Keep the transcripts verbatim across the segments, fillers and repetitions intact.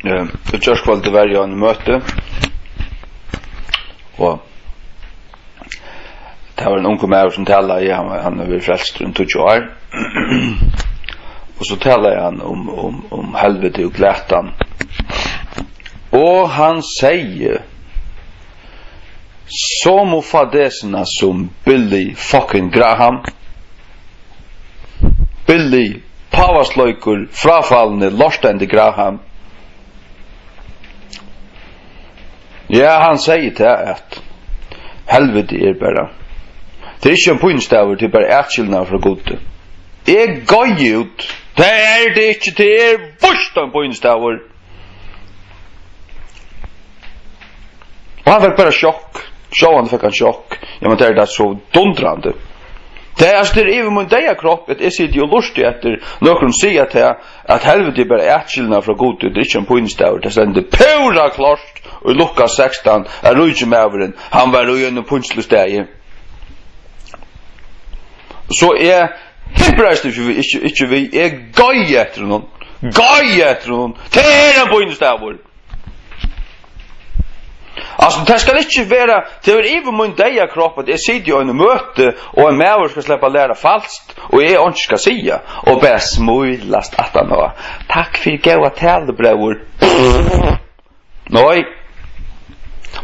Eh, í gjárkvøldið var eg á einum møti, og tað var ein ungur maður, sum talaði, hann var, hann hevur verið frelstur í tíggju ár, og so talaði hann um, um, um helviti og glatan, og hann segði somu fadesina sum Billy fucking Graham. Billy, pávaslíkur, fráfalni, lortandi Graham. Ja, hann segði tað, at helviti er bara, tað er ikki ein pínustaður, tað er bara atskilnaður frá Gudi. Eg goyði út. Tað er tað ikki, tað er víst ein pínustaður. Og hann fekk bara sjokk. Sjálvandi fekk hann sjokk. Ja, men tað er tað so dundrandi. Tað er, altso, tað er yvir mín deyða kropp, at eg siti og lurti eftir nøkrum siga tað, at helviti er bara atskilnaður frá Gudi, tað er ikki ein pínustaður. Tað stendur púra klárt í Lukas sekstan, at ríki maðurin, hann var í einum pínslustaði. So eg himpraðist ikki við, ikki, ikki við, eg goyði eftir honum. Goyði eftir honum. Tað er ein pínustaður. Altso, tað skal ikki vera, tað er yvir mín deyða kropp, at eg siti í einum møti, og ein maður skal sleppa at læra falskt, og eg einki skal siga, og bara smílast aftaná. Takk fyri góða talu, bróðir. Nei.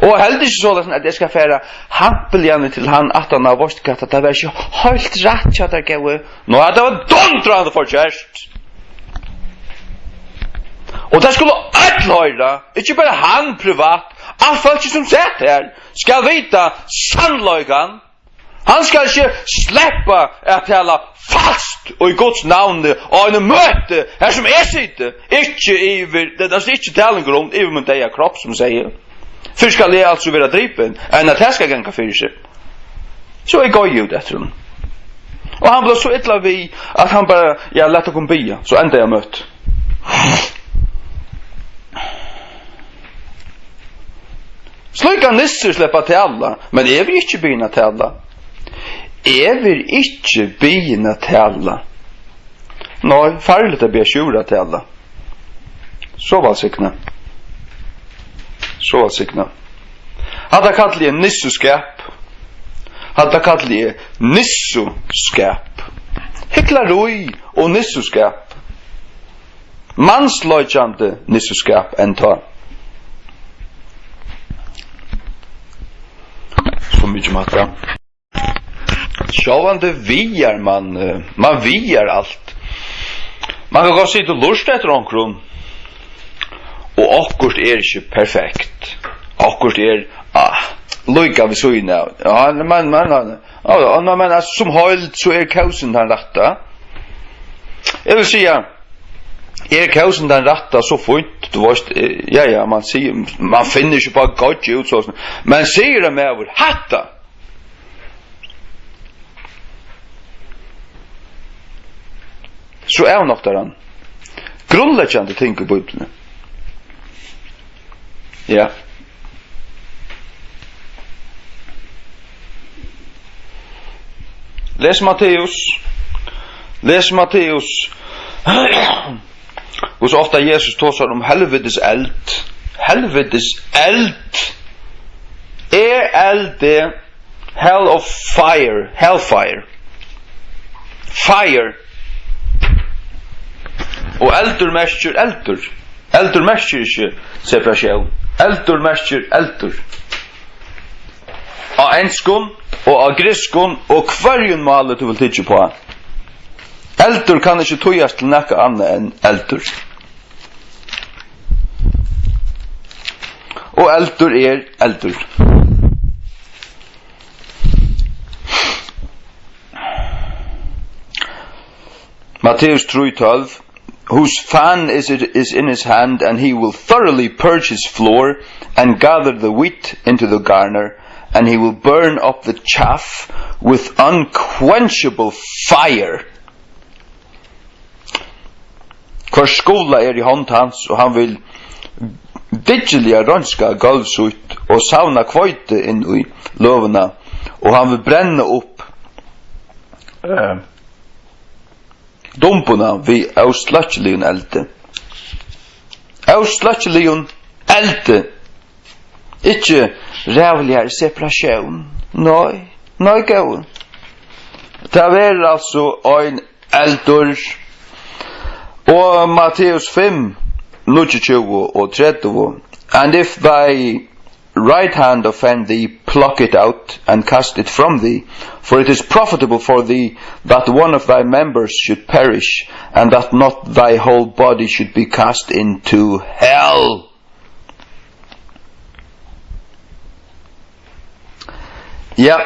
Og heldur ikki soleiðis, at eg skal fara hampiliga til hann aftaná, veitst tú hvat, tað var ikki heilt rætt hjá tær, góði. Nei, tað var dundrandi forkert. Og tað skulu øll hoyra, ikki bara hann privat, alt fólkið sum sat her, skal vita sannleikan. Hann skal ikki sleppa at tala falskt í Guds navni á einum møti, har sum eg siti, ikki yvir, tað, tað er ikki talingur um, yvir mín deyða kropp, sum eg sigi. Fyrr skal eg altso vera dripin, enn at tað skal ganga fyri seg. So eg goyði út eftir honum. Og hann bleiv so illa við, at hann bara, ja, lat okkum biðja. So endaði eg møtið. Slíkar nissur sleppa at tala, men eg verði ikki biðin at tala. Eg verði ikki biðin at tala. Nei, farligt at biðja Sjúrð at tala. So vælsignað. So vælsignað. Hatta kalli eg nissuskap. Hatta kalli eg nissuskap. Hyklarí og nissuskap. Mansleikjandi nissuskap enntá. So mikið um hatta. Sjálvandi vigar mann, eh, mann vigar alt. Mann kann gott sita og lurta eftir onkrum, og okkurt er ikki perfekt. Okkurt er, ah, líka við síðuna av. Ja, men, men, men, ja, ja, men, men, altso, sum heild, so er kósin tann rætta. Eg vil siga, er kósin tann rætta, so fínt, tú veitst, eh, ja, ja, mann sigur, mann finnur ikki upp á goyggj út, so, men sigur ein maður, hatta, so avnoktar hann grundleggjandi ting í Bíbliuni. Ja. Les Matteus. Les Matteus. Hvussu ofta Jesus tosar um helvitis eld. Helvitis eld. E L D. Hell of fire, hellfire. Fire. Og eldur merkir eldur. Eldur merkir ikki separatión. Eldur merkir eldur. Á enskum og á grikskum og hvørjum máli tú vilt hyggja uppá. Eldur kann ikki týðast til nakað annað enn eldur. Og eldur er eldur. Matteus trý tólv, "Whose fan is, it, is in his hand, and he will thoroughly purge his floor, and gather the wheat into the garner, and he will burn up the chaff with unquenchable fire." Hvør skula er í hond hans, og hann vil dyggiliga reinska gólv sítt og savna hveiti inn í løðuna, og hann vil brenna upp, eh, dumbuna við ósløkkiligum eldi. ósløkkiligum eldi. Ikki ræðuligari separatión. Nei, nei, góði. Tað verður altso ein eldur. Og Matteus fimm, níggjuogtjúgu og tretivu. "And if thy right hand offend thee, pluck it out and cast it from thee, for it is profitable for thee that one of thy members should perish, and that not thy whole body should be cast into hell." Ja.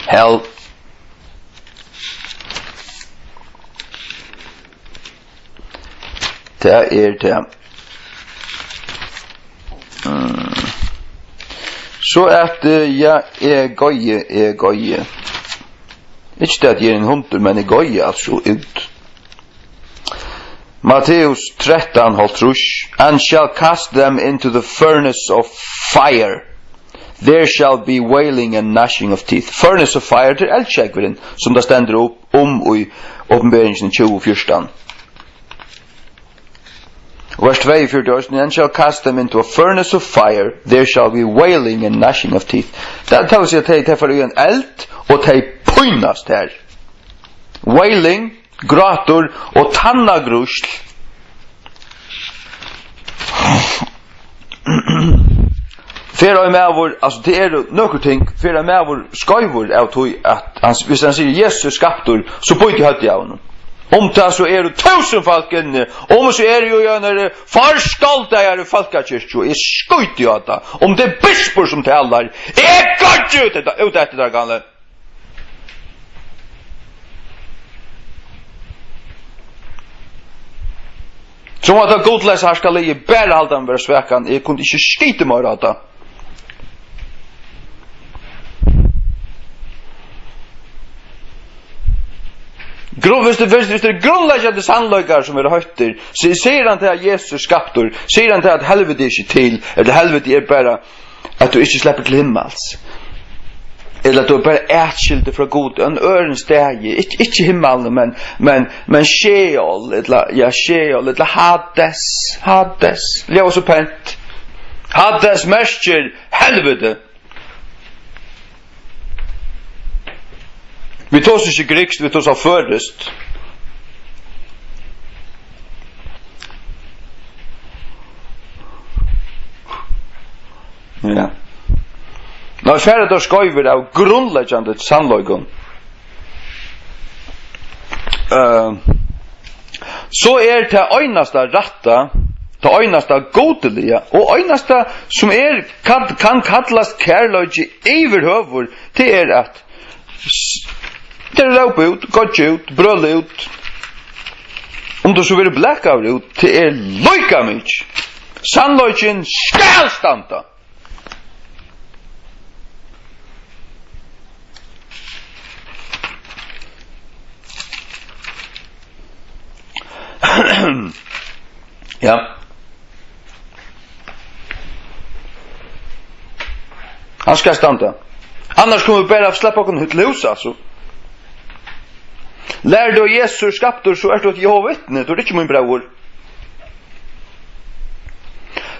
Hell. Tað er tað. Mm. So at, eh, ja, eg goyði, eg goyði. Ikki tað at eg eri ein hundur, men eg goyði altso út. Matteus trettan hálvtrýss, "And shall cast them into the furnace of fire. There shall be wailing and gnashing of teeth." Furnace of fire, tað er eldsjógvurin, sum tað stendur upp um í Opinberingini tjúgu fjúrtan. Vers tveyogfjøruti eisini, "And shall cast them into a furnace of fire, there shall be wailing and gnashing of teeth." Tað, tað vil siga, tey, tey fara í ein eld, og tey pínast har. Wailing, grátur og tannagrýsl. Fer ein maður, altso, tað eru nøkur ting, fer ein maður skeivur av tí, at hann, viss hann sigur, "Jesus er skaptur", so bíti eg høvdið av honum. Um tað so eru túsund fólk inni, um so eru jú einari forskaldaðari fólkakirkju, eg skíti á tað. Um tað er bispur sum talar, eg goygi út eftir, út eftir tað gamla. Sum at tað gudleysa harkaliðið bara haldi hann vera svakan, eg kundi ikki skitið meira á tað. Grunn-, viss tað, viss, viss tað eru grundleggjandi sannleikar sum eru hóttir, si-, sigur hann tað at Jesus er skaptur, sigur hann tað at helviti er ikki til, ella helviti er bara at tú ikki sleppur til himmals. Ella at tú ert bara atskildur frá Gud, ein øðrum staði, ikki, ikki himmalin, men, men, men Sheol, ella, ja, Sheol, ella Hades, Hades, ljóðar so pent. Hades merkir helviti. Vit tosa ikki grikskt, vit tosa føroyskt. Ja. Nei, fara teir skeivir av grundleggjandi sannleikum. Eh, so er tað einasta rætta, tað einasta gudiliga og einasta sum er, kann, kann kallast kærleiki yvirhøvur, tað er at s-, tað er rópa út, goyggja út, brøla út. Um tú so verður blakaður út, tað er líka mikið. Sannleikin skal standa. Ja. Hann skal standa. Annars kunnu vit bara sleppa okkum til hús, altso. Lærir tú at Jesus er skaptur, so ert tú eitt Jehova vitni, tú ert ikki mín bróðir.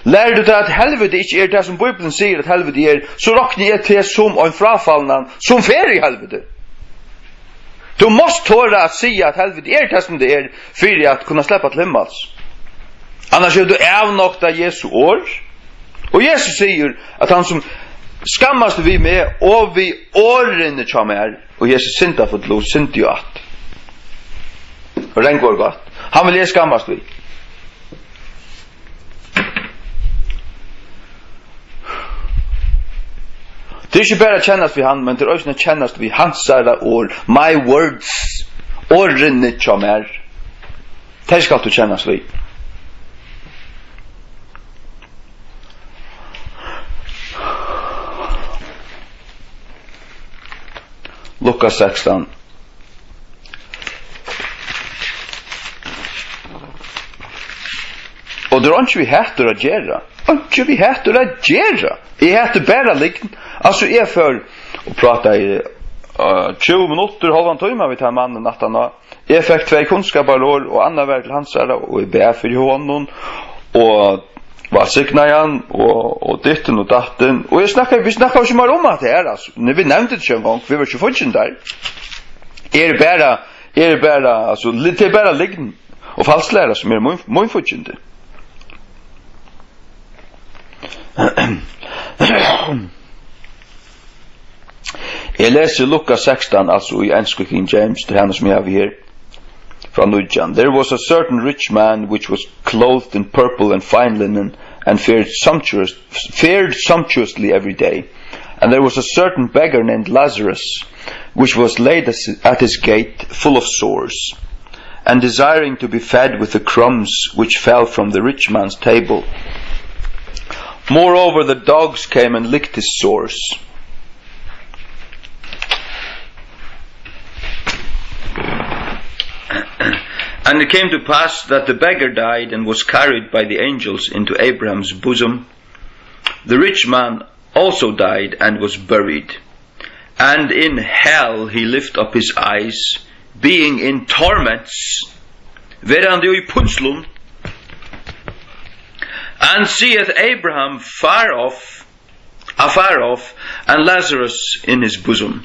Lærir tú tað at helviti ikki er tað, sum Bíblian sigur at helviti er, so rokni eg teg sum ein fráfalnan, sum fer í helviti. Tú mást tora at siga at helviti er tað, sum tað er, fyri at kunna sleppa til himmals. Annars hevur tú avnoktað Jesu orð. Og Jesus sigur at hann sum skammast við meg og við orðini hjá mær, og Jesus syndafullur og syndi jú at. Og regnvor gott. Hann vil eg skammast við. Tað er ikki bara at kennast við hann, men tað er eisini at kennast við hansara orð. My words. Orðini hjá mær. Tey skalt tú kennast við. Lukas sekstan. Og tað er einki við hatur at gera. Einki við hatur at gera. Eg hati bara lygn. Altso, eg fór og prátaði eh, tjúgu minuttir, hálvan tíma við teim mannin aftaná. Eg fekk tvey kunnskaparorð, og annað var til hansara, og eg bað fyri honum, og vælsignaði hann, og, og dittin og dattin. Og eg snakkaði, vit snakkaðu ikki meir um hatta her, altso. Nei, vit nevndu tað ikki eingong, vit vóru ikki fíggindar. Eg eri bara, eg eri bara, altso, li-, tað er bara lygn og falsklæra, sum er mín, mín fíggindi. Eg lesi Lukas sekstan, altso í ensku King James, tað er hana sum eg havi her, frá nítjan. "There was a certain rich man which was clothed in purple and fine linen and fared sumptuous, fared sumptuously every day. And there was a certain beggar named Lazarus, which was laid as-, at his gate, full of sores, and desiring to be fed with the crumbs which fell from the rich man's table. Moreover, the dogs came and licked his sores." And it came to pass that the beggar died and was carried by the angels into Abraham's bosom. The rich man also died and was buried. And in hell he lift up his eyes, being in torments, verandi í pínslum, and seeth Abraham far off, afar off, and Lazarus in his bosom.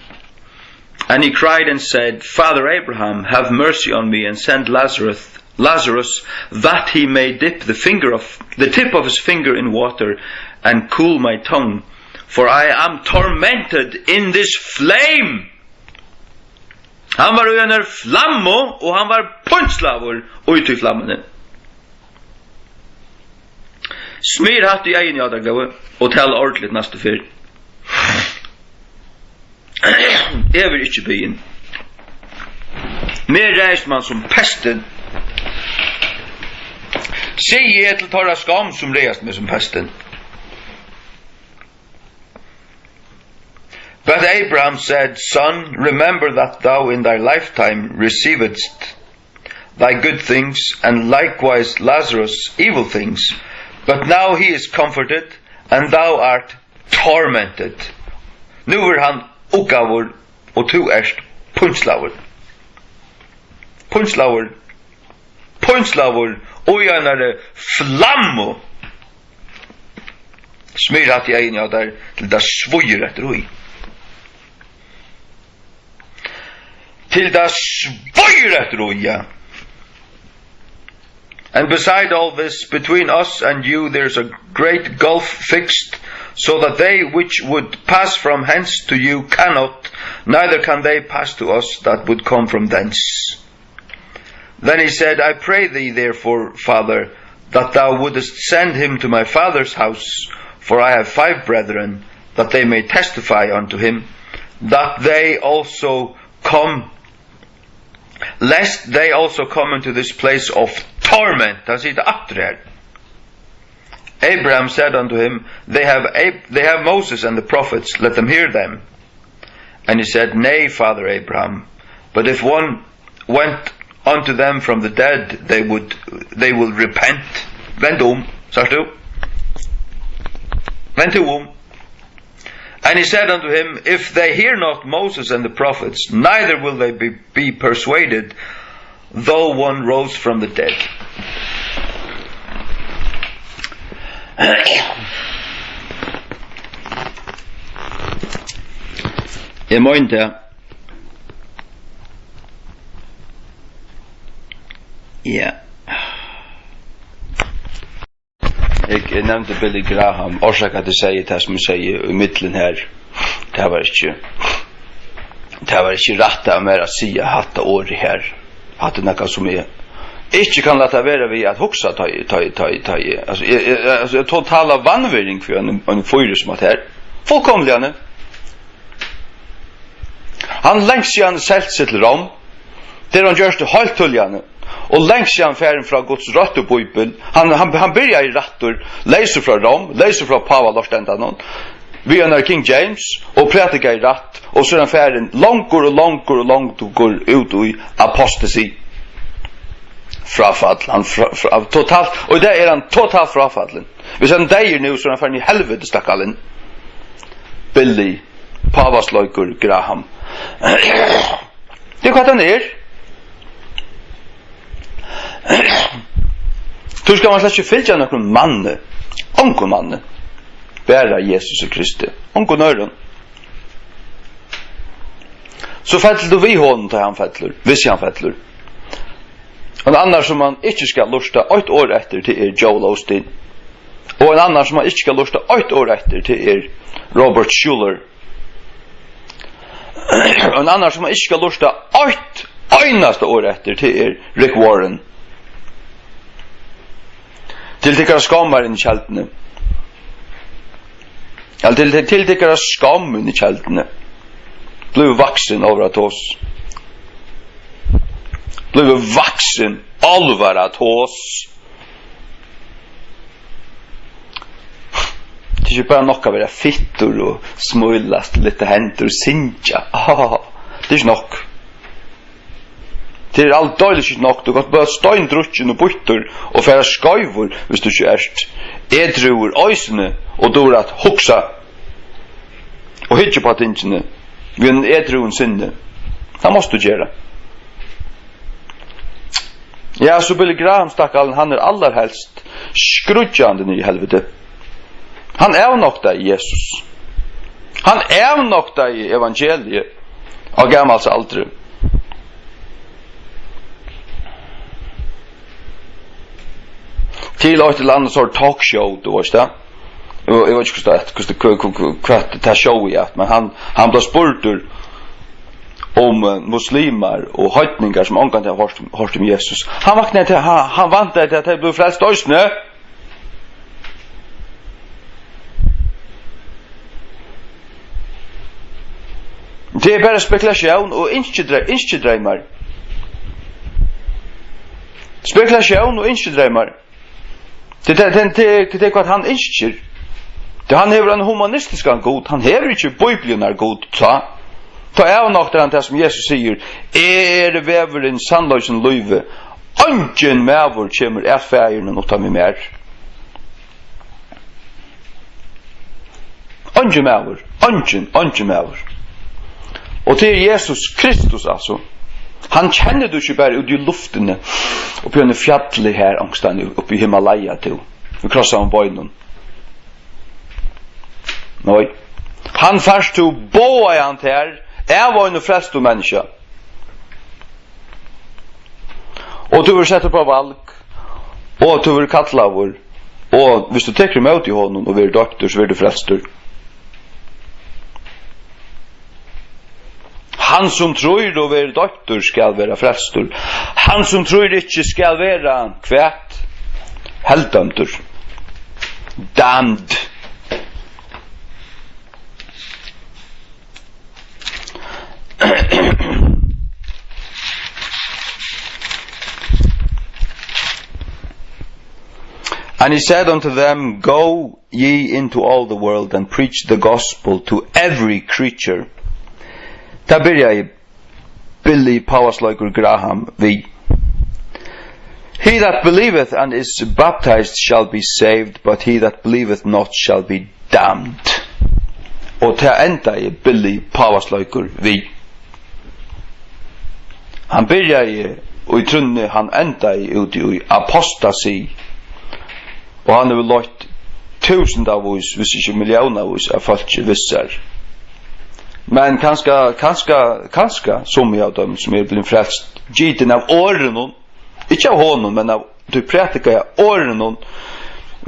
And he cried and said, Father Abraham, have mercy on me, and send Lazarus, Lazarus, that he may dip the finger of, the tip of his finger in water, and cool my tongue, for I am tormented in this flame. Hann var í einari flammu, og hann var pínslaður í tí flammuni. Smyr hatt í eyguni á tær, góði, og tal ordiligt næstu ferð. Eg verði ikki biðin. Meg ræðist mann sum pestin. Sigi eg til teirra skomm, sum ræðast meg sum pestin. But Abraham said, Son, remember that thou in thy lifetime receivedst thy good things, and likewise Lazarus evil things. But now he is comforted, and thou art tormented. Nú er hann uggaður, og tú ert pínslaður. Pínslaður. Pínslaður í einari flammu. Smyr hatt í eyguni á tær, til tað svíður eftir í. Til tað svíður eftir í, ja. And beside all this, between us and you there is a great gulf fixed, so that they which would pass from hence to you cannot, neither can they pass to us that would come from thence. Then he said, I pray thee, therefore, Father, that thou wouldest send him to my father's house, for I have five brethren, that they may testify unto him, that they also come, lest they also come into this place of torment. Hann sigur tað aftur her. Abraham said unto him, They have Ab-, they have Moses and the prophets, let them hear them. And he said, Nay, Father Abraham, but if one went unto them from the dead, they would, they will repent. Vend um, sært tú? Vend tú um. And he said unto him, If they hear not Moses and the prophets, neither will they be, be persuaded, though one rose from the dead. Eg meini tað. Ja. Eg, eg nevndi Billy Graham. Orsaka at eg segði tað, sum eg segði í millum her, tað var ikki, tað var ikki rætt av mær at siga hatta orðið her. Hatta er nakað, sum eg ikki kann lata vera við at hugsa, tá eg, tá eg, tá eg, tá eg, altso, eg, eg, altso, eg totala vanvirðing fyri ein, ein fýri sum hatta her. Fullkomliga, ne? Hann langt síðan selt seg til Rom. Tað er hann gjørt heilt tíðliga, ne? Og langt síðan farin frá Guds røttu Bíbel. Hann, hann, hann byrjaði rættur, leysur frá Rom, leysur frá pávaalortendanum, við einari King James, og prædikaði rætt, og so er hann farin longur og longur og longur út í apostasi. Fráfall, hann frá, frá, totalt, og í dag er hann totalt fráfallin. Hvis hann deyr nú, so er hann farin í helviti, stakkalin. Billy, pávasleikur Graham. Tað er hvat hann er. Tú skal man slett ikki fylgja nøkrum manni, ongum manni, bara Jesusi Kristi, ongum øðrum. So fellur tú við honum, tá hann fellur, hvis hann fellur. Ein annar, sum man ikki skal lurta eitt orð eftir, tað er Joel Osteen. Og ein annar, sum man ikki skal lurta eitt orð eftir, tað er Robert Schuller. Ein annar, sum man ikki skal lurta eitt einasta orð eftir, tað er Rick Warren. Til tykkara skommar inni í tjaldini. Ella til, til, til tykkara skomm inni í tjaldini. Blívið vaksin, álvara tos. Blívið vaksin, álvara tos. Tað er ikki bara nokk at vera fittur og smílast, lyfta hendur og syngja. Ah, tað er ikki nokk. Tað er aldeilis ikki nokk. Tú kanst blíva steindrukkin og býttur og fara skeivur, viss tú ikki ert edrúur eisini og dugir at hugsa og hyggja upp á tingini við einum edrúum sinni. Tað mást tú gera. Ja, so Billy Graham, stakkalin, hann er allarhelst skríggjandi niður í helviti. Hann avnoktaði Jesus. Hann avnoktaði evangeliið á gamalsaldri. Til eitt ella annað sort talkshow, tú veist tað. Eg, eg veit ikki, hvussu tað, hvussu, hva, hva, hva, hvat tað showið er, men hann, hann bleiv spurdur um, eh, muslimar og heidningar, sum ongantíð hava hoyrt, hoyrt um Jesus. Hann vaknaði til, hann, hann væntaði til, at tey blivu frelst eisini. Tað er bara spekulatión og ynskidre-, ynskidreymar. Spekulatión og ynskidreymar. Tað, tað, tað, tað, tað er hvat hann ynskir. Tí hann hevur ein humanistiskan Gud. Hann hevur ikki Bibliunnar Gud, tá. Tá avnoktar hann tað, sum Jesus sigur: "Eg eri vegurin, sannleikin, lívið. Eingin maður kemur at Faðirinum uttan við mær." Eingin maður, eingin, eingin maður. Og tað er Jesus Kristus, altso. Hann kennir tú ikki bara úti í luftini, uppi á einum fjalli her, onkustaðni uppi í Himalaya, tú, við krossaðum beinum. Nei. Hann fært tú boðaðan tær av einum frelstum menniskja. Og tú verður settur upp á val, og tú verður kallaður, og viss tú tekur ímóti honum og verður doyptur, so verður tú frelstur. Hann sum trýr og verður doyptur skal vera frelstur. Hann sum trýr ikki skal vera hvat? Helddømdur. Damned. And he said unto them, "Go ye into all the world and preach the gospel to every creature." Tað byrjaði Billy Pávasløkur Graham við: "He that believeth and is baptized shall be saved, but he that believeth not shall be damned." Og tað endaði Billy Pávasløkur við. Hann byrjaði í trúnni, hann endaði úti í apostasi. Og hann hevur leitt túsundavís, viss ikki milliónavís, av fólki við sær. Men kanska, kanska, kanska summi av teimum, sum eru blivin frelst, gitin av orðinum, ikki av honum, men av tí prædikaða orðinum,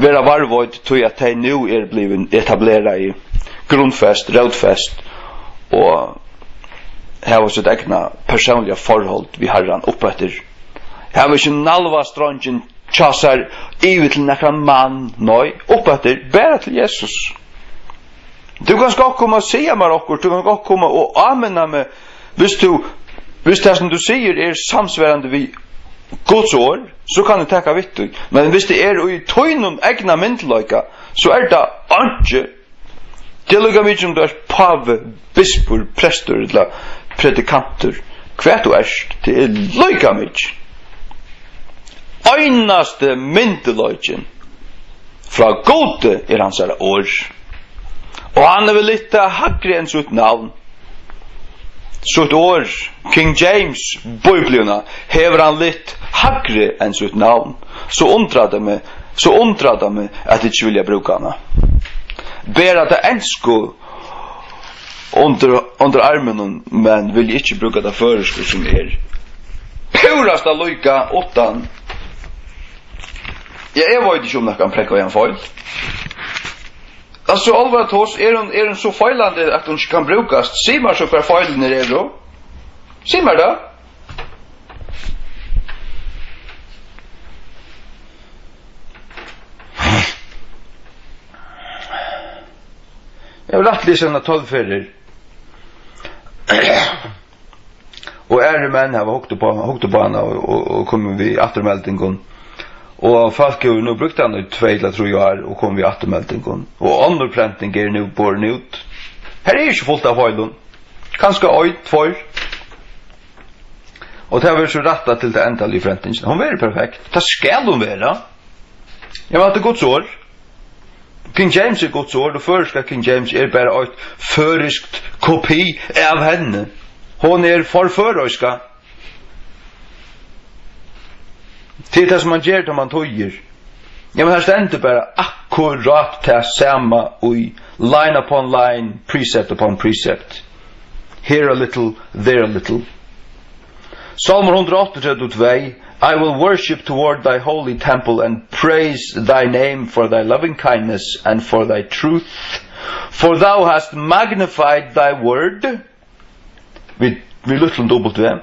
verða varðveitt, tí at tey nú eru blivin etablerað, grundfest, rótfest, og hava sítt egna persónliga forhold við Harran uppeftir. Hava ikki nalvað strongin hjá sær yvir til nakran mann, nei, uppeftir, bara til Jesus. Tú kanst gott koma og siga mær okkurt, tú kanst gott koma og áminna meg, viss tú, viss tað sum tú sigur er samsvarandi við Guds orð, so kann eg taka við tí. Men viss tað er í tínum egna myndugleika, so er tað einki. Tað er líka mikið, um tú ert pávi, bispur, prestur ella predikantur. Hvat tú ert, tað er líka mikið. Einasti myndugleikin frá Gudi er hansara orð. Og hann hevur lyftað hægri enn sítt navn. sítt orð, King James Bibliuna, hevur hann lit hægri enn sítt navn, so undrar tað meg, so undrar tað meg, at ikki vilja brúka hana. Bera tað ensku undir, undir arminum, men vilja ikki brúka tað føroysku, sum er púrasta líka uttan. Ja, eg veit ikki, um nakar kann prógva ein feil. Altso, álvara tos, er hon, er hon so feilandi, at hon ikki kann brúkast? Sig mær so, hvar feilirnir eru. Sig mær tað. Eg havi rættiliga sent tólv ferðir. Og aðrir menn hava hugt upp á, hugt upp á hana og, og, og komið við afturmeldingum. Og fólk hevur nú brúkt hana í tvey til trý ár og komið við afturmeldingum. Og onnur prenting er nú borin út. Her er ikki fult av feilum. Kanska ein, tveir. Og tað verður so rættað til ta endaligu prentingina. Hon verður perfekt. Tað skal hon vera. Ja, men hatta er Guds orð. King James er Guds orð, og føroyska King James er bara eitt føroyskt kopi av henni. Hon er for føroyska. Tað er tað, sum man ger, tá man týðir. Ja, men her stendur bara akkurát tað sama í line upon line, precept upon precept. Here a little, there a little. Sálmur hundrað og áttaogtretivu tvey: I will worship toward thy holy temple and praise thy name for thy loving kindness and for thy truth, for thou hast magnified thy word, við, við lítlum W,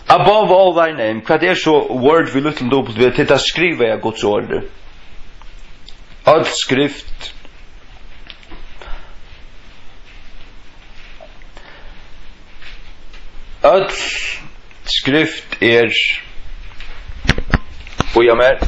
above all thy name. Hvat er so word við lítlum W? Tað er tað skrivaða Guds orð. Øll skrift. Øll skrift er, bíða mær.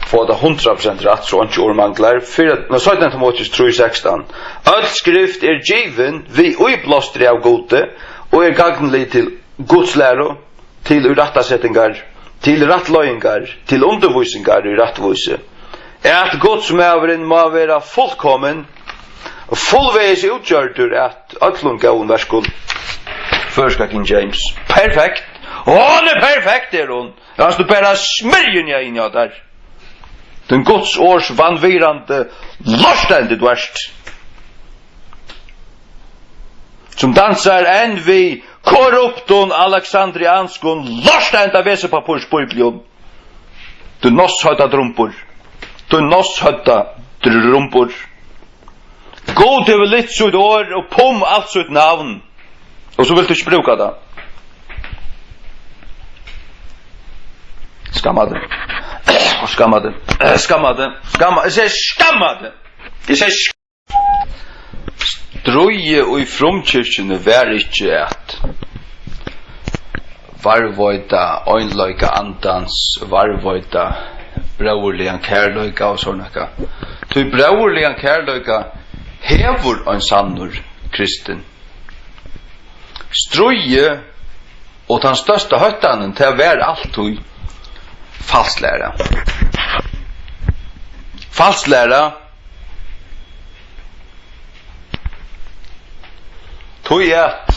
Fáa tað hundrað prosent rætt, so einki orð manglar. Fyrra, nei, seinna Timoteus trý sekstan: Øll skrift er givin við íblástri av Gudi og er gagnlig til Guds læru, til írættasetingar, til rættleiðingar, til undirvísingar í rættvísi, at Guds maðurin má vera fullkomin, fullvegis útgjørdur at øllum góðum verkum. Føroyska King James. Perfekt. Hon er perfekt, er hon. Kanst tú bara smyrja hana inn á tær. Tín Guds orðs vanvirðandi lortendi, tú ert. Sum dansar enn við korruptum, alexandrianskum, lortenda vesipappírsbíblium. Tú nosshøvda drumbur. Tú nosshøvda drumbur. Gud hevur lit sítt orð og pum alt sítt navn. Og so vilt tú ikki brúka tað. Skamma teg. Og skamma teg. Skamma teg. Skamma, eg segi skamma teg. Eg segi sk- Stríðið í frumkirkjuni var ikki at varðveita einleika andans, varðveita bróðurligan kærleika og so nakað. Tí bróðurligan kærleika hevur ein sannur kristin. Stríðið og tann størsta hóttanin, tað var altíð falsklæra. Falsklæra. Tí at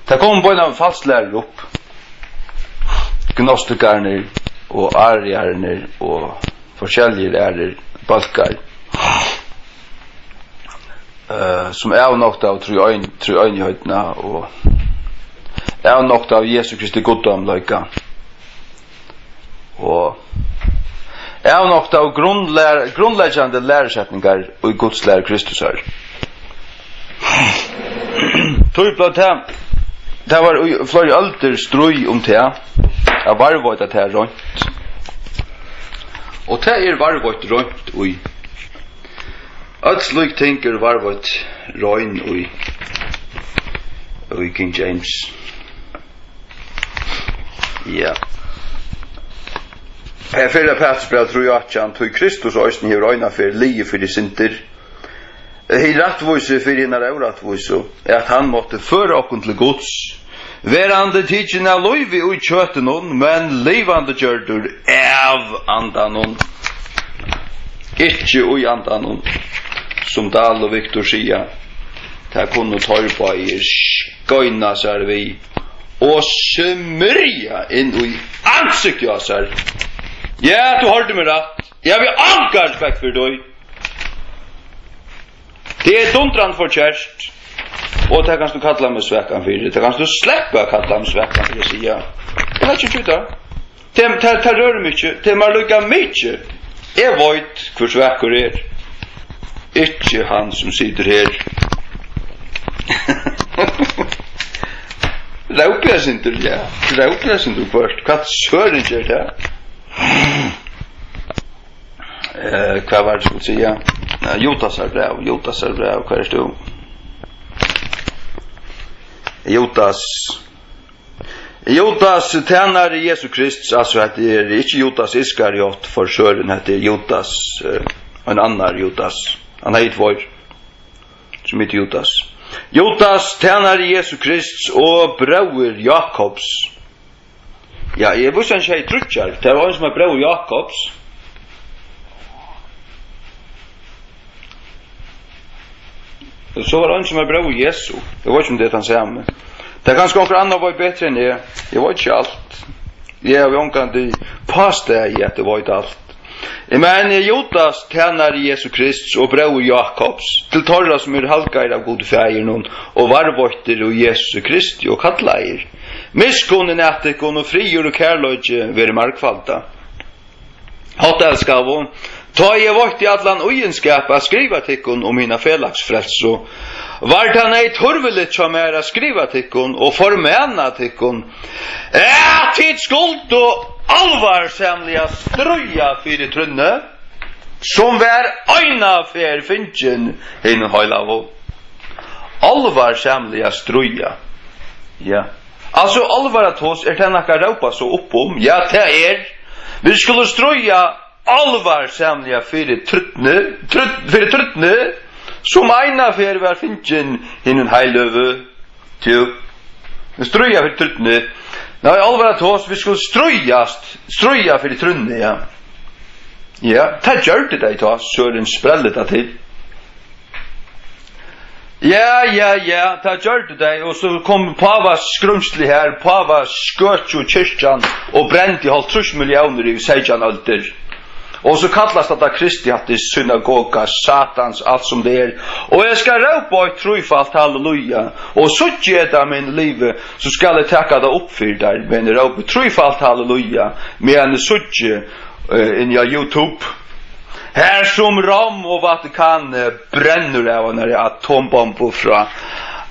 tað komu beinar falsklærur upp. Gnostikarnir og ariarnir og forskelligir aðrir bólkar, eh, sum avnoktaðu tríein-, tríeinheitina og avnoktaðu Jesu Kristi guddómleika og avnoktaðu grundlær-, grundleggjandi lærusetningar í Guds læru Kristusar. Tí bleiv tað, tað var í fleiri øldir stríð um tað, at varðveita tað reint. Og tað er varðveitt reint í, øll slík ting eru varðveitt rein í, í King James. Ja. Her fyrra Pætursbræv trý átjan: Tí Kristus eisini hevur eina ferð liðið fyri syndir, hin rættvísi fyri hinar órættvísu, at hann mátti føra okkum til Guds, Verandi tikin av lívi í kjøtinum, men livandi gjørdur av Andanum. Ikki í Andanum, sum Dahl og Victor siga. Tað kunnu teir báðir skeina sær við og smyrja inn í ansiktið á sær. Ja, tú hoyrdi meg rætt. Eg havi onga respekt fyri tí. Tað er dundrandi forkert, og tað kanst tú kalla meg svakan fyri. Tað kanst tú sleppa at kalla meg svakan fyri at siga. Eg veit ikki, hví tað. Tað, tað, tað rørir meg ikki. Tað er mær líka mikið. Eg veit, hvør svakur er. Ikki hann, sum situr her. Rópið eitt sindur, ja. Rópið eitt sindur hvørt. Hvat søren ger tað? Eh, hvat var tað, eg skuldi siga? Eh, Judasar bræv, Judasar bræv, hvar ert tú? Judas. Judas, tænari Jesu Krists, altso, hetta er ikki Judas Iskariot, for søren, hetta er Judas, eh, ein annar Judas. Hann hevði tveir, sum eitur Judas. Judas, tænari Jesu Krists og bróðir Jakobs. Ja, eg visti, hann segði tríggjar. Tað var ein, sum var bróðir Jakobs. Og so var ein, sum var bróðir Jesu. Eg veit ikki, um tað er tann sami. Tað er kanska onkur annar veit betri enn eg. Eg veit ikki alt. Eg havi ongantíð pástaðið, at eg veit alt. Eg meini, Judas, tænari Jesu Krists og bróðir Jakobs, til teirra, sum eru halgaðir av Gudi Faðirinum og varðveittir í Jesu Kristi og kallaðir. Miskunn at tykkum og friður og kærleiki veri margfalda. Hátt elskaðu, tá eg veitti allan íðinskap at skriva tykkum um hina felags frelsu, var tað neyðtørviligt hjá mær at skriva tykkum og formana tykkum, at tit skuldu álvarsamliga stríða fyri trúnni, sum var eina ferð fingin hinum heilagu. Álvarsamliga stríða. Ja. Altso, álvaratos, er tað nakað at rópa so upp um? Ja, tað er. Vit skulu stríða álvarsamliga fyri trúnni, trúnn-, fyri trúnni, sum eina ferð var fingin hinum heilagu. Jú. Stríða fyri trúnni. Nei, álvaratos, vit skulu stríðast, stríða fyri trúnni, ja. Ja, tað gjørdu tey tá, sørin sprelli tað til. Ja, ja, ja, tað gjørdu tey, og so kom pávaskrímsli her, pávaskøkjukirkjan, og brendi hálvtrýss milliónir yvir seytjan øldir. Og so kallast hatta Kristi, hatta er synagoga Satans, alt sum tað er. Og eg skal rópa eitt trífalt halleluja, og síggi eg tað, meðan eg livi, so skal eg taka tað upp fyri tær, meðan eg rópi trífalt halleluja, meðan eg síggi, eh, inni á YouTube. Her sum Rom og Vatikan, eh, brennur av einari atombombu frá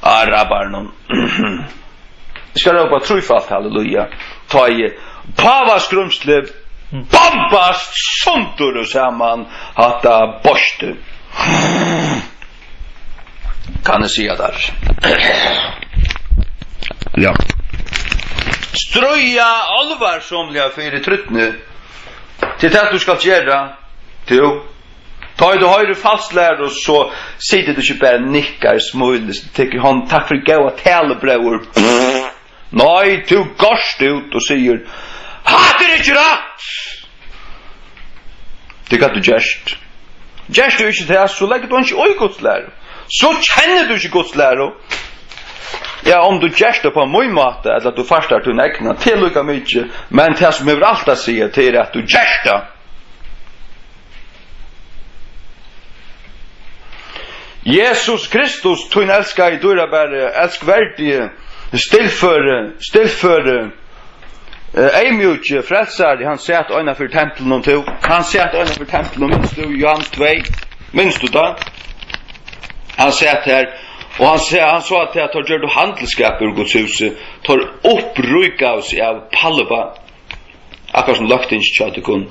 arabarunum. Eg skal rópa trífalt halleluja, tá ið pávaskrímslið bombast sundur og saman, hatta beistið. Kann eg siga tær. Ja. Stríða álvarsamliga fyri trúnni. Tað er tað, tú skalt gera. Tú. Tá ið tú hoyrir falsk læra, so situr tú ikki bara og nikkar, smílir, tekur hond, takk fyri góða talu, bróðir. Nei, tú goyst út og sigur: "Hatta er ikki rætt!" Tað er hvat tú gert. Gert tú ikki tað, so leggur tú ikki í Guds læru. So kennir tú ikki Guds læru. Ja, um tú gert tað á mín máta, ella at tú fastar tín egna, tað er líka mikið, men tað sum hevur alt at siga, tað er at tú gert tað. Jesus Kristus, tín elskaði, dýrabari, elskverdi, stilføri, stilføri, eh, eyðmjúki frelsari, hann sat eina fyri templinum, tú, hann sat eina fyri templinum, minst tú, Johannes tvey, minst tú tað? Hann sat her, og hann sa-, hann sá, at teir gjørdu handilsskap úr Guds húsi, teir uppríkaðu seg av palva, akkurát sum løgtingið hjá tykkum.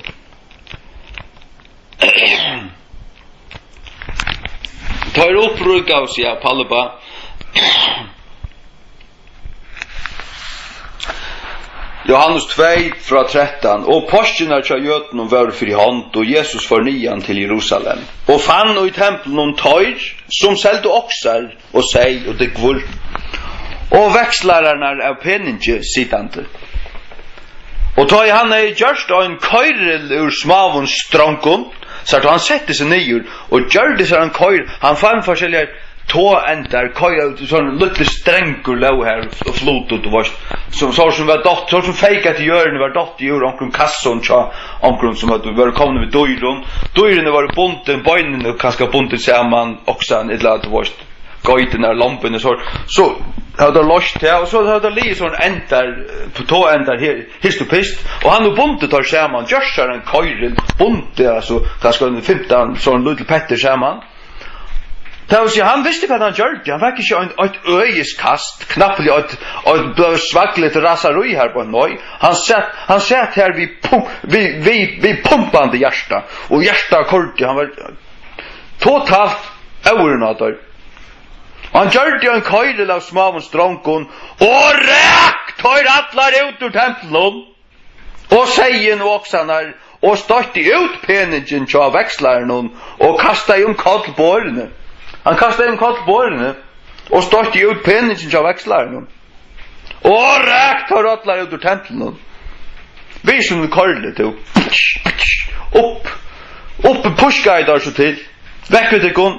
Teir uppríkaðu seg av palva. Johannes tvey frá trettan: Og páskirnar hjá jødunum vóru fyri hond, og Jesus fór niðan til Jerusalem, og fann í templinum teir, sum seldu oksar og seyð og dúgvur, og vekslararnar av peningi sitandi. Og tá ið hann hevði gjørt ein koyril úr smáum strongum, sært tú, hann setti seg niður og gjørdi sær ein koyr-, hann fann forskelligar toendar, koyr-, sovorðnir lítlir strengur lógu har og flutu, tú veitst, sum, sovorðið sum var dott-, sovorðið sum feyk eftir jørðini, var dottið úr onkrum kassum hjá onkrum sum høvdu, vóru komnir við dýrum. Dýrini vóru bundin, beinini kanska bundin saman, oksan, ella, tú veitst, geitirnar, lombini, so, so hava teir loyst tað, og so hava teir ligið sovorðnar endar, eh, toendar her, hist og pist, og hann hevur bundið teir saman, gjørt sær ein koyril, bundið, altso, kanska ein fimtan sovorðnar lítlar pettir saman. Tað vil siga, hann visti, hvat hann gjørdi. Hann fekk ikki ein, eitt øgiskast, knappliga eitt, eitt svakligt raseri har, bara nei. Hann sat, hann sat har við pum-, við, við, við pumpandi hjarta, og hjartað koyrdi, hann var totalt óður á teir. Og hann gjørdi ein koyril av smáum strongum og rak teir allar út úr templinum, og seyðin og oksarnar, og stoytti út peningin hjá vekslarunum og kastaði um koll borðini. Hann kastaði um koll borðini og stoytti út peningin hjá vekslarunum og rak teir allar út úr templinum. Við sum koyrli, tú. Upp, upp, pískaði teir so til. Vekk við tykkum.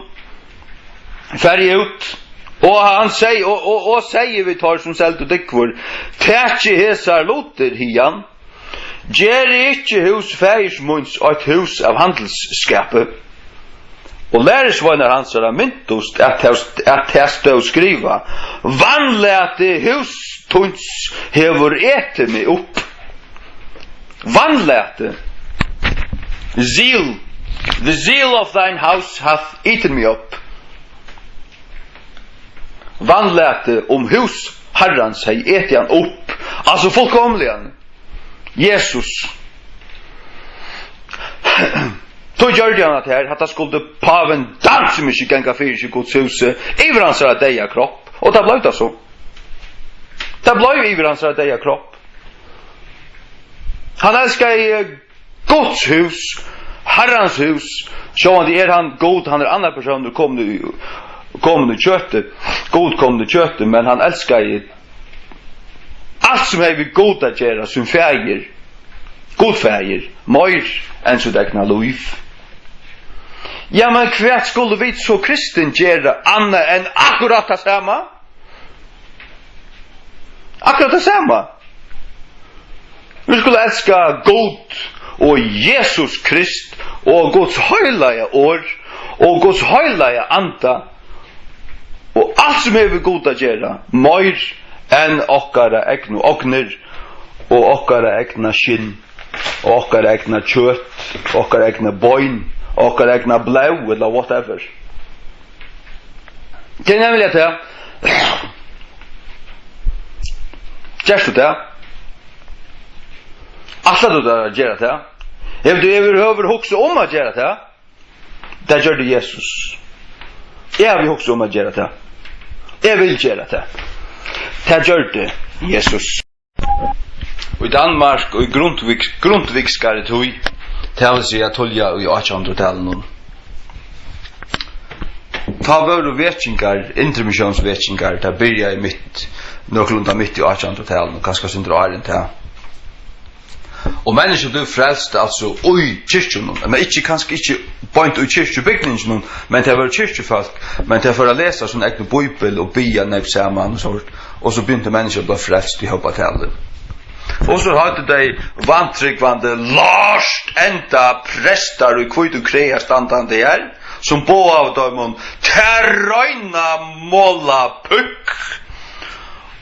Farið út. Og hann seg-, og, og, og segði við teir, sum seldu dúgvur: Takið hesar lutir hiðan. Gerið ikki hús faðirs míns eitt hús av handilsskapi. Og lærisveinar hansara mintust, at tað, at tað stóð skrivað: Vanlæti hús tíns hevur etið meg upp. Vanlæti. Zeal. The zeal of thine house hath eaten me up. Vanlæti um hús Harrans hevði etið hann upp. Altso fullkomliga. Jesus. Tá gjørdi hann hatta her, hatta skuldi pávin dansiga ikki ganga fyri seg í Guds húsi, yvir hansara deyða kropp. Og tað bleiv tað so. Tað bleiv yvir hansara deyða kropp. Hann elskaði Guds hús, Harrans hús. Sjálvandi er hann Gud, hann er annar persónur komin í, komin í kjøtið, Gud komin í kjøtið, men hann elskaði alt sum hevði við Gud at gera, sín faðir, Gud faðir, meir enn sítt egna lív. Ja, men hvat skulu vit so kristin gera annað enn akkurát tað sama? Akkurát tað sama. Vit skulu elska Gud og Jesus Krist og Guds heilaga orð og Guds heilaga anda og alt sum hevur við Gud at gera, meir enn okkara egnu ognir og okkara egna skinn og okkara egna kjøt og okkara egna bein og okkara egna blóð ella whatever. Tað er nemliga tað. Gert tú tað? Ætlar tú tær at gera tað? Hevur tú yvirhøvur hugsað um at gera tað? Tað gjørdi Jesus. Eg havi hugsað um at gera tað. Eg vil gera tað. Tað gjørdi Jesus. Í Danmark, í Grundtvig, grundtvigskari tíð, tað vil siga, tíðliga í átjanhundraðtalinum, tá vóru vekingar, indremisjónsvekingar, tað byrjaði mitt, nøkulunda mitt í átjanhundraðtalinum, kanska eitt sindur áðrenn tað. Og menniskju blivu frelst, altso, í kirkjunum, men ikki, kanska ikki beint í kirkjubygninginum, men tað vóru kirkjufólk, men tey fóru at lesa sín egnu bíbel og biðja nógv saman og so, og so begyntu menniskju at blíva frelst í hópatali. Og so høvdu tey vantrúgvandi, lártenda prestar í hvítum klæðum standandi har, sum boðaðu teimum tað reina málapúkk.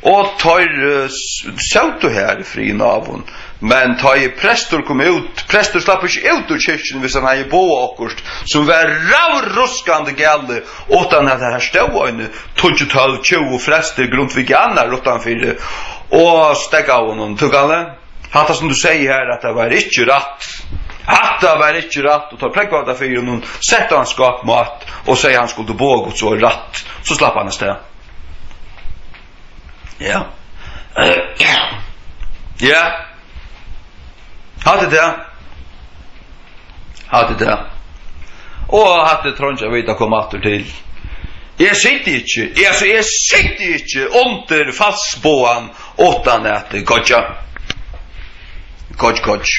Og teir, eh, s-, sótu har í frið og náðum. Men tá ið prestur kom út, prestur slapp ikki út úr kirkjuni, hvis hann hevði boðað okkurt, sum var ravruskandi galið, uttan at har stóð eini tíggju, tólv, tjúgu frelstir grundtvigianar uttanfyri og steðgaðu honum. Tú kann, hatta sum tú segði her, at tað var ikki rætt. Hatta var ikki rætt, og tá prógvaðu teir fyri honum, settu hann skápmat og segði, hann skuldi boða Guds orð rætt. So slapp hann avstað. Ja. Ja. Hatta er tað. Hatta er tað. Og hatta er trongt at vita, koma aftur til. Eg siti ikki, eg, altso, eg siti ikki undir falsboðan uttan at goyggja. Goyggj, goyggj.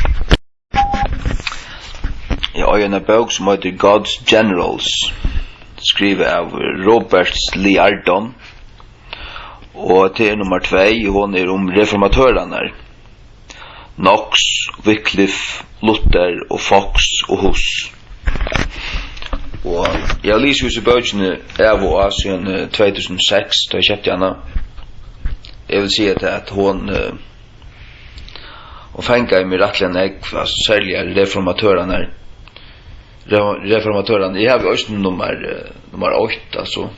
Eg eigi eina bók sum eitur God's Generals, skrivað av Robert Liardon, og tað er nummar tvey, hon er um reformatørarnar. Knox, Wycliffe, Luther og Fox og Huss. Og eg havi lisið hesa bókina av og á síðan, eh, tvey túsund og seks, tá eg keypti hana. Eg vil siga tað, at hon, eh, hon fangaði meg rættiliga nógv, altso, serliga reformatørarnar. Re-, reformatørarnar. Eg havi eisini nummar, eh, nummar eitt, altso,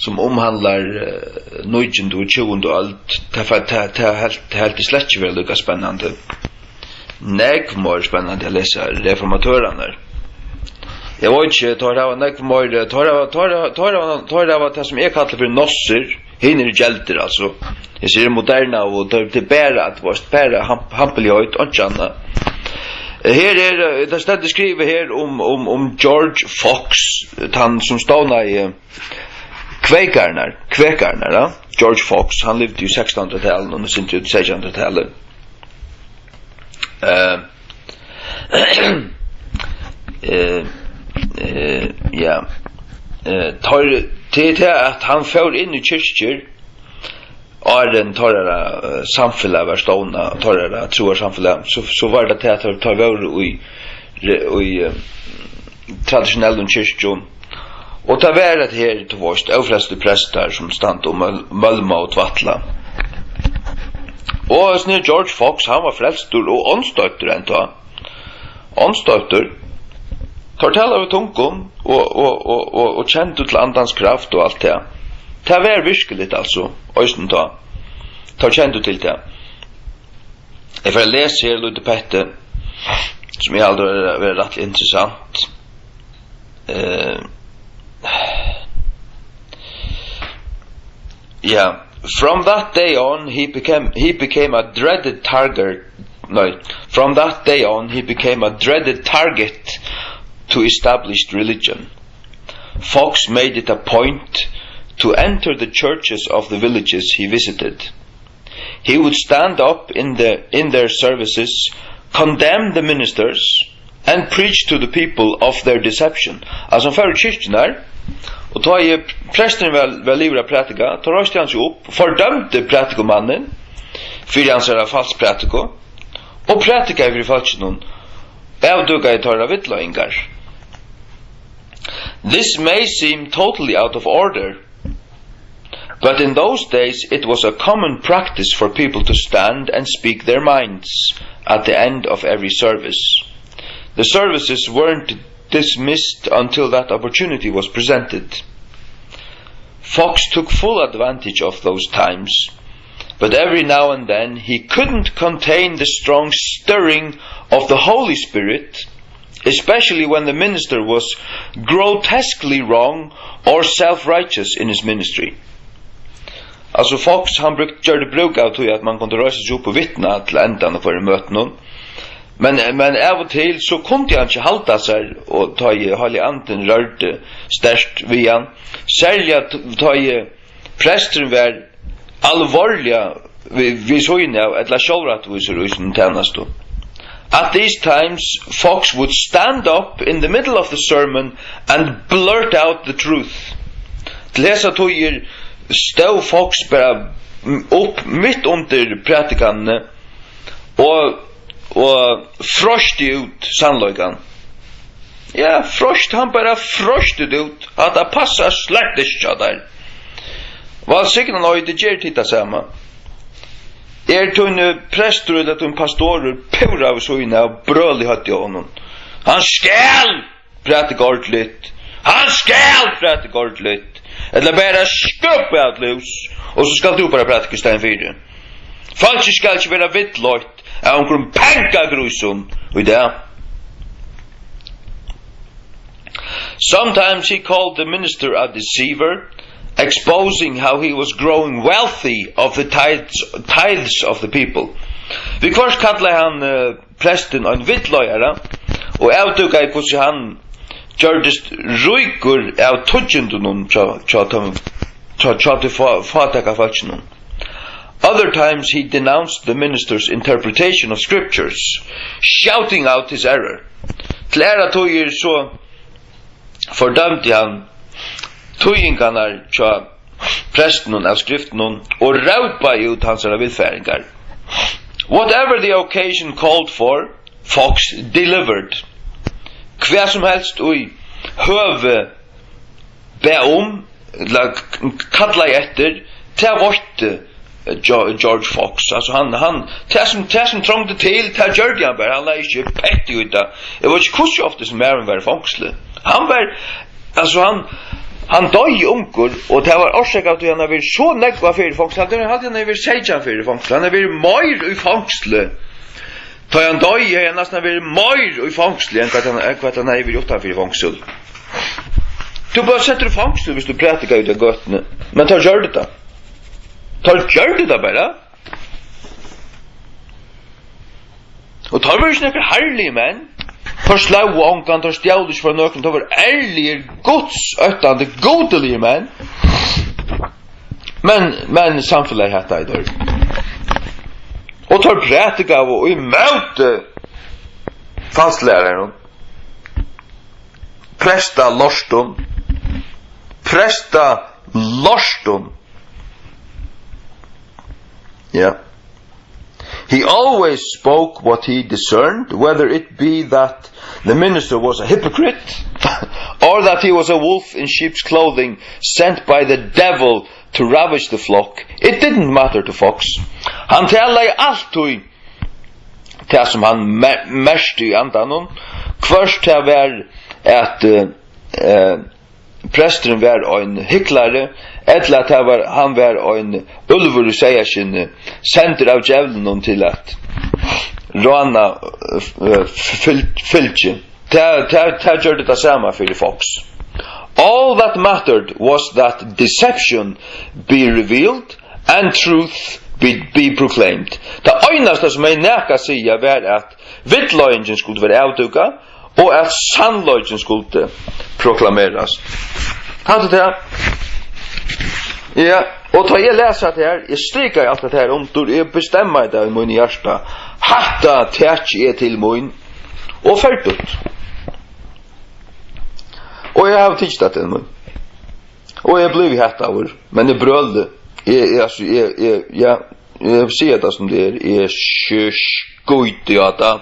sum umhandlar, eh, nítjandu og tjúgundu øld, tað fa-, tað, tað helt, tað helt eg slett ikki vera líka spennandi. Nógv meir spennandi at lesa reformatørarnar. Eg veit ikki, teir hava nógv meir, teir hava, teir hava, teir hava, teir hava tað sum eg kalli fyri nossir, hinir eru geldir, altso. Hesir eru moderna og teir, tað er bara, at, veitst, bara hamp-, hampiligheit, einki annað. Her er, eh, tað stendur skrivað her um, um, um George Fox, tann sum stovnaði Kvekararnar, Kvekararnar, ja. George Fox, hann livdi í sekstanhundraðtalinum og sindur út í seytjanhundraðtalið. Eh, eh, eh, ja. Eh, teir, tað er tað, at hann fór inn í kirkjur, áðrenn teirra, eh, samfelag var stovnað, teirra trúarsamfelag, so, so var tað tað, at teir, teir vóru í, í, eh, traditionellum kirkjum. Og tað var at her, tú veitst, ófrelstir prestar sum standa og møl-, málma og tvætla. Og hesin her George Fox, hann var frelstur og ónstoyptur enntá. Ónstoyptur. Teir talaðu við tungum og, og, og, og, og kendu til andans kraft og alt tað. Tað var virkiligt, altso, eisini tá. Teir kendu til tað. Eg fari at lesa her lítið petti, sum eg haldi vera, vera rættiliga interessant. Eh, yeah. From that day on, he became, he became a dreaded target. No, from that day on, he became a dreaded target to established religion. Fox made it a point to enter the churches of the villages he visited. He would stand up in the, in their services, condemn the ministers, and preach to the people of their deception. Altso, hann fór í kirkjurnar, og tá ið presturin var, var liðugur at prædika, tá reisti hann seg upp, fordømdi prædikumannin fyri hansara falsprædiku, og prædikaði fyri fólkinum, avdúkaði teirra villleiðingar. This may seem totally out of order, but in those days it was a common practice for people to stand and speak their minds at the end of every service. The services weren't dismissed until that opportunity was presented. Fox took full advantage of those times, but every now and then he couldn't contain the strong stirring of the Holy Spirit, especially when the minister was grotesquely wrong or self-righteous in his ministry. Altso, Fox, hann brúkti, gjørdi brúk av tí, at mann kundi reisa seg upp og vitna til endan á hvørjum møtinum. Men, men av og til, so kundi hann ikki halda sær, og tá ið Heilagi Andin rørdi sterkt við hann, serliga t-, tá ið presturin var alvorliga við, við síðuna av, ella sjálvrættvísur í sínum tænastum. At these times, Fox would stand up in the middle of the sermon and blurt out the truth. Til hesar tíðir stóð Fox bara, mm, upp mitt undir prædikanini og, og froysti út sannleikan. Ja, froyst, hann bara froysti út. Hatta passar slett ikki hjá tær. Vælsignaneyti, ger tit tað sama. Er tín, eh, prestur ella tín pastorur púra við síðuna av, brøl í høvdið á honum. Hann skal prædika ordiligt. Hann skal prædika ordiligt. Ella bara skúppa av lús, og so skalt tú bara prædika í staðin fyri. Fólkið skal ikki vera villleitt av onkrum pengagrísum í dag. Sometimes he called the minister a deceiver, exposing how he was growing wealthy of the tithes, tithes of the people. Viðhvørt kallaði hann, eh, prestin ein villleiðara og avdúkaði, hvussu hann gjørdist ríkur av tíggindunum hjá, hjá teimum, hjá, hjá tí fá-, fátæka fólkinum. Other times he denounced the minister's interpretation of scriptures, shouting out his error. Til aðrar tíðir so fordømdi hann týðingarnar hjá prestunum av skriftunum og rópaði út hansara villfaringar. Whatever the occasion called for, Fox delivered. Hvat sum helst í høvi bað um, ella k-, kallaði eftir, tað veitti, eh, Geo-, George Fox. Altso, hann, hann, tað sum, tað sum trongdi til, tað gjørdi hann bara. Hann legði ikki petti í tað. Eg veit ikki, hvussu ofta sum maðurin var í fongsli. Hann var, altso, hann, hann doyði ungur, og tað var orsakað av tí, hann hevði verið so nógvar ferðir í fongsli. Hann, hann hevði verið seytjan ferðir í fongsli. Hann hevði verið meir í fongsli. Tá hann doyði, hevði hann næstan verið meir í fongsli enn hvat hann, enn hvat hann hevði verið uttan fyri fongsul. Tú bleiv settur í fongsul, viss tú prædikaði úti á gøtuni. Men teir gjørdu tað. Teir gjørdu tað bara. Og teir vóru ikki nakrir harðligir menn. Teir slógu ongan, teir stjólu ikki frá nøkrum. Teir vóru ærligir, gudsóttandi, gudiligir menn. Men, men samfelagið hataði teir. Og teir prædikaðu ímóti falslærarum, prestalortum, prestalortum. Ja. He always spoke what he discerned, whether it be that the minister was a hypocrite or that he was a wolf in sheep's clothing sent by the devil to ravage the flock. It didn't matter to Fox. Hann talaði altíð tað, sum hann mer-, merkti í andanum, hvørt tað var at, eh, eh, presturin var ein hyklari, ella at tað var, hann var ein úlvur í seyðaskinni, sendur av djevlinum til at rána, eh, fylg-, fylgi. Tað, tað, tað gjørdi tað sama fyri Fox. All that mattered was that deception be revealed and truth be, be proclaimed. Tað einasta sum hevði nakað at siga var, at villleiðingin skuldi verða avdúkað, og at sannleikin skuldi proklamerast. Hatta er tað. Ja, og tá eg las hatta her, eg strikaði alt hatta her undir, eg bestemmaði tað í mínum hjarta. Hatta taki eg til mín, og ferdigt. Og eg havi tikið tað til mín. Og eg blívi hataður, men eg brøli. Eg, eg, altso, eg, eg, ja, eg sigi tað sum tað er. Eg skj-, skíti á tað.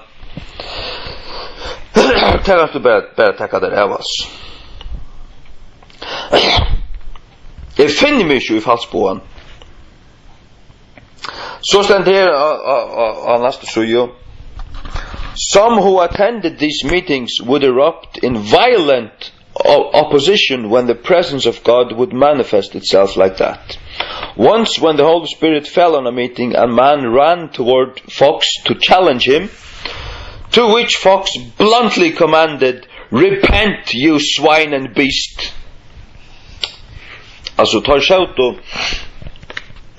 Tað kanst tú bara, bara taka tær av, altso. Eg finni meg ikki í falsboðan. So stendur her á, á, á, á næstu síðu: "Some who attended these meetings would erupt in violent o-, opposition when the presence of God would manifest itself like that. Once, when the Holy Spirit fell on a meeting, a man ran toward Fox to challenge him, to which Fox bluntly commanded, 'Repent, you swine and beast.'" Altso, teir sótu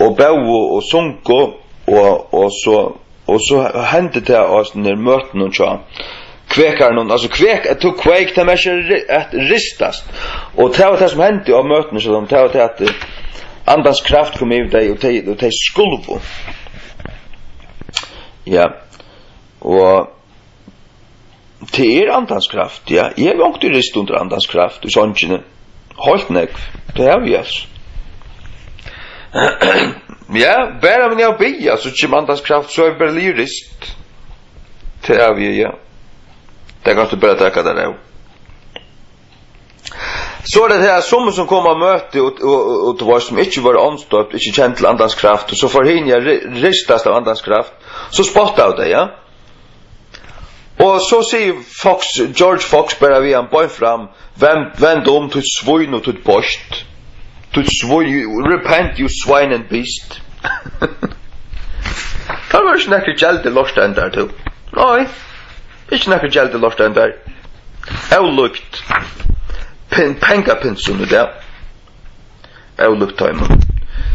og bóðu og sungu, og, og so, og so hendi tað á hesum her møtunum hjá kvekarunum, altso, kvek-, to quake, tað merkir ri-, at ristast. Og tað var tað sum hendi á møtunum hjá teimum, tað var tað at, eh, andans kraft kom yvir tey, og tey, og tey skulvu. Ja. Og tað er andans kraft, ja. Eg havi onkuntíð rist undir andans kraft í songini. Heilt nógv. Tað havi eg, altso. Ja, bara men eg biði, so kemur andans kraft, so er bara lyrist. Tað havi eg, ja. Tað kanst tú bara taka tær av. So er tað her, summi sum koma á møti og, og, og, og, tú veist, sum ikki vóru andstøpt, ikki kendu til andans kraft, og so fóru hini at ri-, ristast av andans kraft, so spottaðu tey, ja. Og so sigur Fox, George Fox bara við hann beint fram: "Vend, vend um, títt svín og títt beist. Títt svín, you, repent, you swine and beast." Tað var ikki nakrir geldir lortendar, tú. Nei, ikki nakrir geldir lortendar. Ólíkt pin-, pengapinsum í dag. Ólíkt teimum.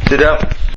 Tað er tað.